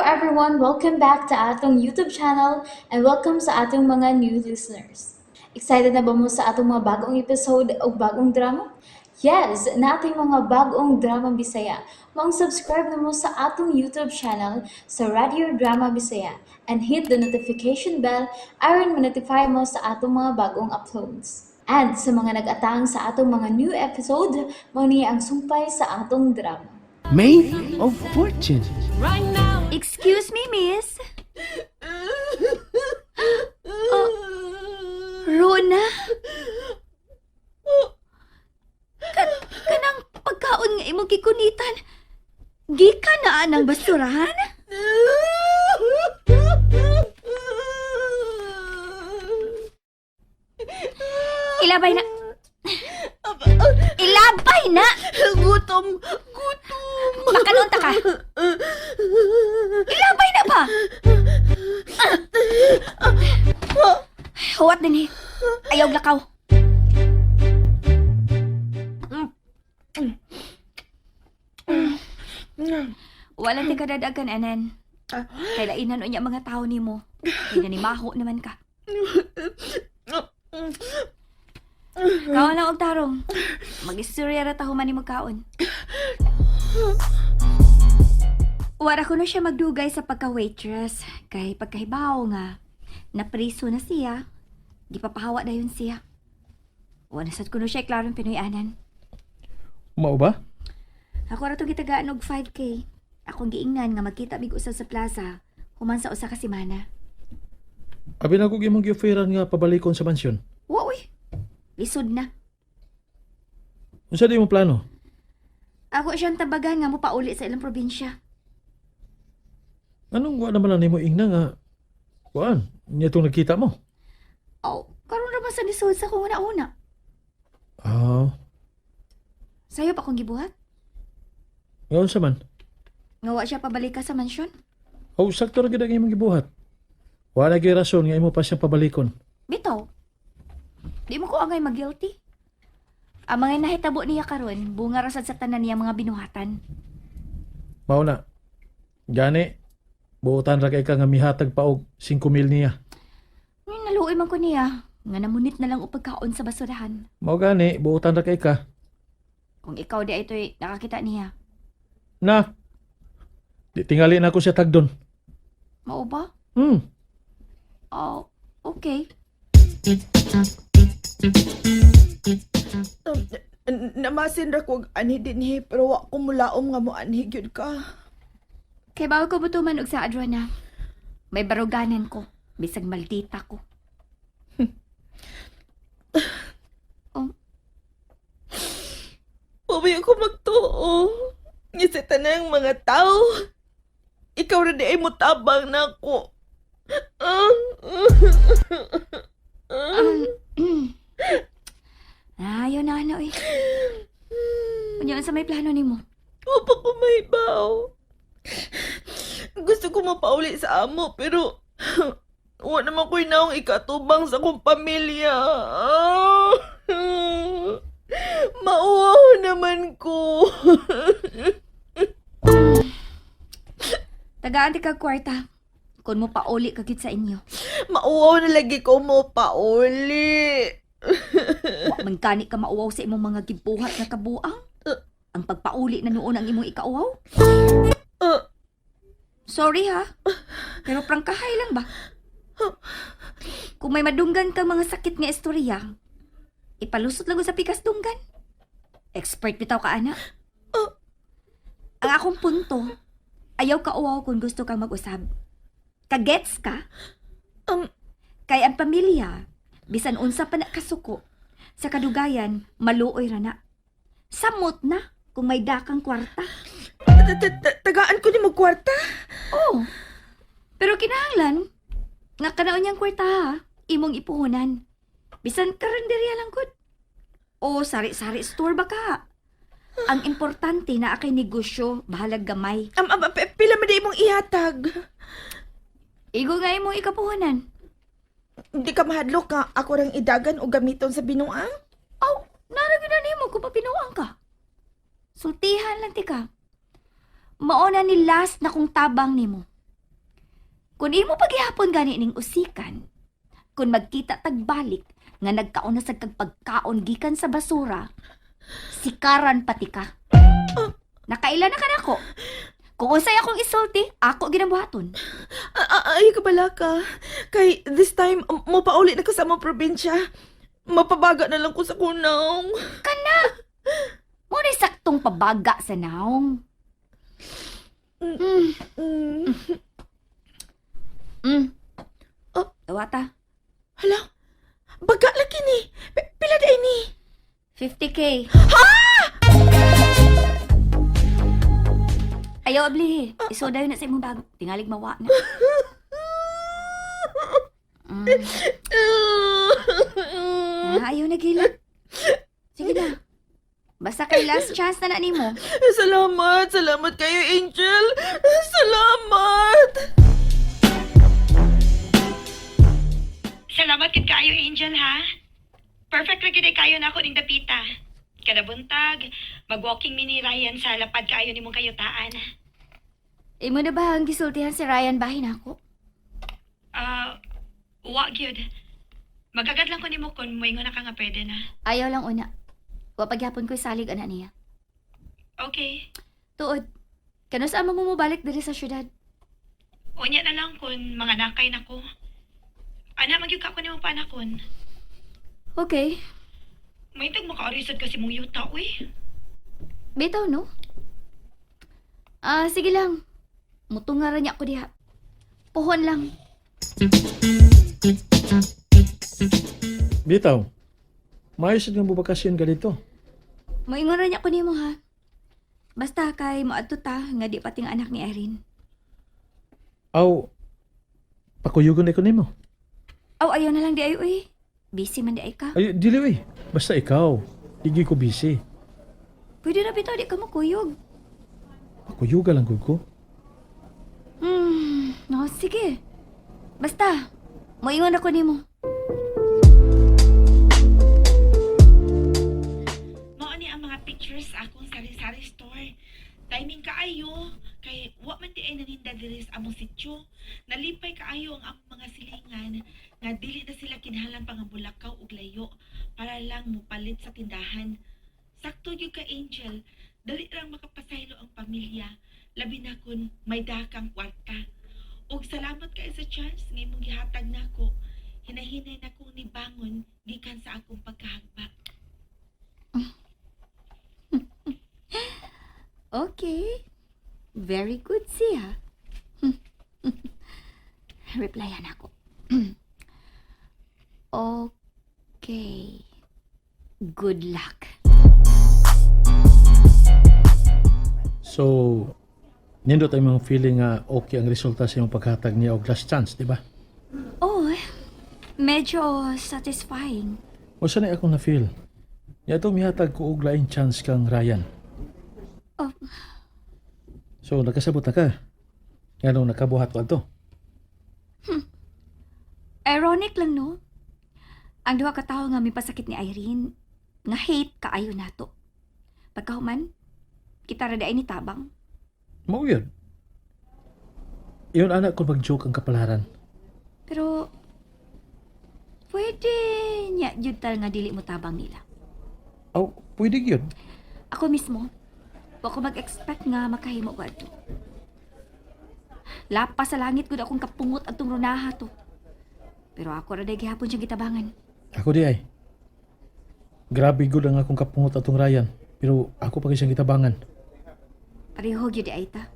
everyone! Welcome back to atong YouTube channel and welcome sa atong mga new listeners. Excited na ba mo sa atong mga bagong episode o bagong drama? Yes, nating mga bagong drama Bisaya. Maong subscribe na mo sa atong YouTube channel sa Radio Drama Bisaya and hit the notification bell aron ma-notify mo sa atong mga bagong uploads. And sa mga nag-atang sa atong mga new episode, mao ni ang sumpay sa atong drama. Maid of Fortune. Excuse me, miss. Oh, Rona? Kanang pagkaon nga imong gikunitan. Gikan na anang basurahan? Ilabay na. Ilabay na! Gutom! Gutom! Makanoon ta ka. Ilabay na ba? Huwat din eh. Ayaw lakaw. Wala ti kadadagan, anan. Kay lainan unya mga tao nimo. Kay nanimaho naman ka. Kaon lang og tarong. Mag-istorya ra ta human nimo kaon. Wara ko na siya magdugay sa pagka-waitress. Kay pagkahibaw nga, napriso na siya. Gipapahawa dayon siya. Wala sad ko na siya klarong Pinoy-anan. Mao ba? Ako ra to gitagaan og 5K. Akong giingnan nga magkita mig usa sa plaza human sa usa ka semana. Abi na ko imong gioferan nga pabalikon sa mansyon. Wa uy. Lisod na. Unsa di mo plano? Ako siyang tabagan nga mopauli sa ilang probinsya. Anong wa naman lang nimo ingna nga kuan niya tong nagkita mo? Aw, karon ra man sa lisod sa akong una-una. Ah, Sayo pa akong gibuhat. nga unsa man? Nga wa siya pabalik ka sa mansyon. Oh, sakto ra gid ang imong gibuhat. Wala gyud rason nga imo pa siyang pabalikon. Bitaw. Di mo ko angay mag-guilty. Ang mga nahitabo niya karon, bunga ra sad sa tanan niya mga binuhatan. Mao na. Gani, buotan ra kay ka nga mihatag pa og 5,000 niya. Ngayon naluoy man ko niya, nga namunit na lang og pagkaon sa basurahan. Mao gani, buotan ra kay ka. Kung ikaw di ay ito'y nakakita niya, Na. Di tingali na ako siya tagdon. mao ba? Oh, okay. Namasin ra ko og anhi dinhi pero wa ko mulaom nga mo anhi gyud ka. Kay bago ko butuman og sa Adrona, may baruganan ko, bisag maldita ko. Pabaya ko magtuo. Nga sa tanang mga tao. Ikaw ra di ay motabang na ako. Ayaw na ano eh. Unya sa may plano nimo. Wa pa ko mahibaw. Gusto ko mapauli sa amo pero wa naman ko'y naong ikatubang sa akong pamilya. Mauwaw naman ko. Tagaan ti kag kwarta. Kun mo pauli ka gid sa inyo. Mauwaw na lagi ko mo pauli. Wa man gani ka mauwaw sa imong mga gibuhat nga kabuang. Ang pagpauli na noon ang imong ikauwaw. Sorry ha. Pero prangkahay lang ba? Kung may madunggan kang mga sakit nga istorya, ipalusot lang ko sa pikas dunggan. Expert bitaw ka, ana. Ang akong punto, ayaw ka uwaw kung gusto kang mag-usab. Kagets ka? Kay ang pamilya, bisan unsa pa na kasuko, sa kadugayan, maluoy ra na. Samot na kung may dakang kwarta. Tagaan ko ni mo kwarta. Oo. Pero kinahanglan, nga kanaon niyang kwarta ha, imong ipuhunan. Bisan karinderya lang gud. O sari-sari store ba ka? Ang importante na akay negosyo, bahalag gamay. Pila man di imong ihatag. Igo nga imong ikapuhunan. Hindi ka mahadlok ka. Ako rang idagan o gamiton sa binuang. Aw, naragin na nimo kung papinuang ka. Sultihan lang ti ka. Mauna ni last na kung tabang nimo. Kung imo paghihapon gani ning usikan, kung magkita tagbalik nga nagkaon na sa kag pagkaon gikan sa basura, sikaran pati ka. Nakaila na ka nako. Kung unsay akong isulti, ako ginambuhaton. Ay, kabala ka. Kay this time, mapauli na ka sa among probinsya. Mapabaga na lang ko sa kunaong. Mo ni saktong pabaga sa naong. Oh. Dawata, Hala, baga lagi ni. Pila di ni? 50K. Ha? Ayaw abli. Isoda yun na sa imong bag. Tingalig mawa na. Ah, ayaw na gila. Sige na. Basta kay last chance na na nimo. Salamat, salamat kayo, Angel. Salamat. Salamat kid kaayo, Angel, ha? Perfect ra gid ay kayo na ako ning dapita. Kada buntag, mag-walking mi ni Ryan sa lapad kaayo nimong kayutaan. Imo na ba ang gisultihan si Ryan bahin ako? Ah, wa gyud. Magagad lang ko nimo kun moingon na ka nga pwede na. Ayaw lang una. Wa pagyapon ko'y salig ana niya. Okay. Tuod. Kano sa mo mobalik diri sa syudad? Unya na lang kun mga nakay nako. Ana magyud ka ko nimo panakon. Okay. Mahitag makaorisod kasi mong yuta, uy. Bitaw no? Ah, sige lang. Mutunga ra niya ako diha. Puhon lang. Bitaw, maayos nga bubakasyon ka dito. Moingon ra niya ko nimo ha. Basta kay moadto ta nga di pating anak ni Erin. Aw, pakuyugon ko nimo. Aw, ayaw na lang di ay uy. Busy man di ay ka. Ay, dili uy. Basta ikaw. Di ko busy. Pwede ra bitaw di ka mokuyog. Pakuyuga lang gud ko. No, sige. Basta, moingon ako nimo. Mao ni ang mga pictures sa akong sari-sari store. Timing kaayo kay wa man di ay naninda diri sa among sityo. Nalipay kaayo ang among mga silingan nga dili na sila kinahanglan pangabulakaw og layo para lang mopalit sa tindahan. Sakto gyud ka, Angel, dali lang makapasaylo ang pamilya, labi na kun may dakang kwarta. Og salamat kay sa chance nga imong gihatag nako. Hinahinay na kong nibangon gikan sa akong pagkahagba. Okay. Very good siya. Replyan ako. Okay. Good luck. So, nindot ang mga feeling nga okay ang resulta sa imong paghatag niya og last chance, di ba? Oh, medyo satisfying. O sa na akong na-feel? Niya itong mihatag ko og laing chance kang Ryan. Oh. So, nakasabot na ka. Nganong nakabuhat ko ato. Ironic lang, no? Ang duha ka tawo nga may pasakit ni Irene, nga hate kaayo nato. Pagkahuman, kita ra ni tabang. Mao yun. Iyon anak kung mag-joke ang kapalaran. Pero pwede niya jud tal nga dili mo tabang nila. Aw, pwede yun. Ako mismo, wa ko mag-expect nga makahimo ko adto. Lapa sa langit gud akong kapungot adtong runaha to. Pero ako ra day gihapon siyang gitabangan. Ako di ay. Grabe gud ang akong kapungot atong Ryan. Pero ako pa siyang gitabangan. Pareho gyud ay ta.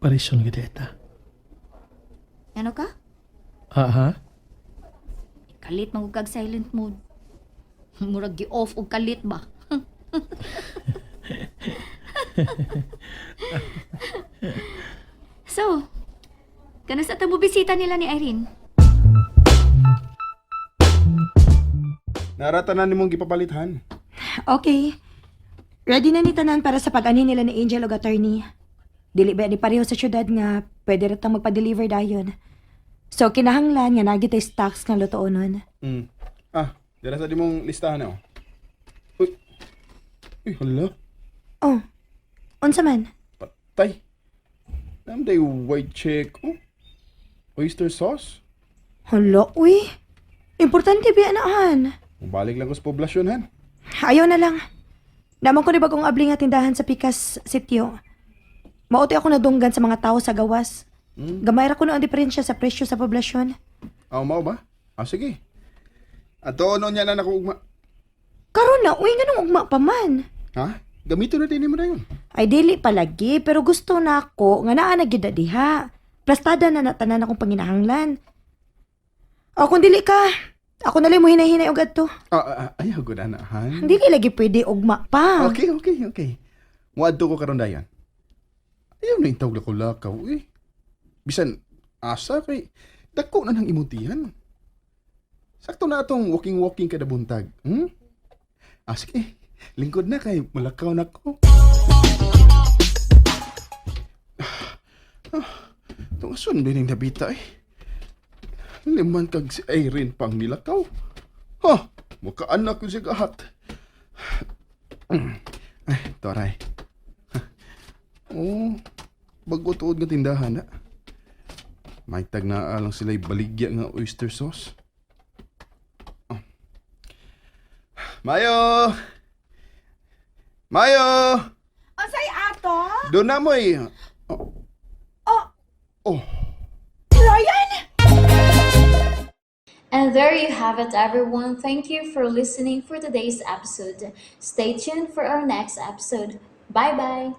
Parison gid eta. Ano ka? Ha ha? Kalit man kag silent mode. Murag gi-off og kalit ba? So, kanus sa mo bisita nila ni Irene? Naratanan nimong gipapalithan. Okay. Ready na ni tanan para sa pag-ani nila ni Angel og attorney. Dili ba ni pareho sa syudad nga pwede ra tang magpa-deliver dayon. So kinahanglan nga naa gitay stocks nga lutuonon. Ah, dira sa dimong listahan na oh. Uy. Uy, hala. Oh. Unsa man? Patay. Namday white check. Oh. Oyster sauce? Hala, uy. Importante biya na, han. Mubalik lang ko sa poblasyon, han. Ayaw na lang. Naman ko ni bagong abli nga tindahan sa Pikas Sitio. Mauti ako nadunggan sa mga tao sa gawas. Gamay ra ko no ang diferensya sa presyo sa poblasyon. Aw, mao ba? Ah, sige. Ato, ano niya na nako ugma. Karon na, uy, nganong ugma pa man. Ha? Gamito na din mo na yun. Ay dili palagi, pero gusto na ako nga naa na gyud na diha. Plastada na natanan akong panginahanglan. O kung dili ka, ako na lang mo hinahinay og adto. Ah, ah, ayaw gud ana, han. Dili lagi pwede ugma pa. Okay. Muadto ko karon dayon. Ayaw na intawag lakaw-lakaw, eh. Bisan asa kay dako na nang imutihan. Sakto na atong walking-walking kada buntag. Ah, sige. Lingkod na kay malakaw na ko. Ah, itong ason bining nabita eh. Liman kag si Irene pang nilakaw. Ha, mukhaan ko siya gahat. Ay, toray. Oh, bago tuod nga tindahan na. May tag na lang sila'y baligya nga oyster sauce. Oh. Mayo! Mayo! Unsay ato? Doon na mo eh. Oh. Oh. Oh. Ryan! And there you have it, everyone. Thank you for listening for today's episode. Stay tuned for our next episode. Bye bye.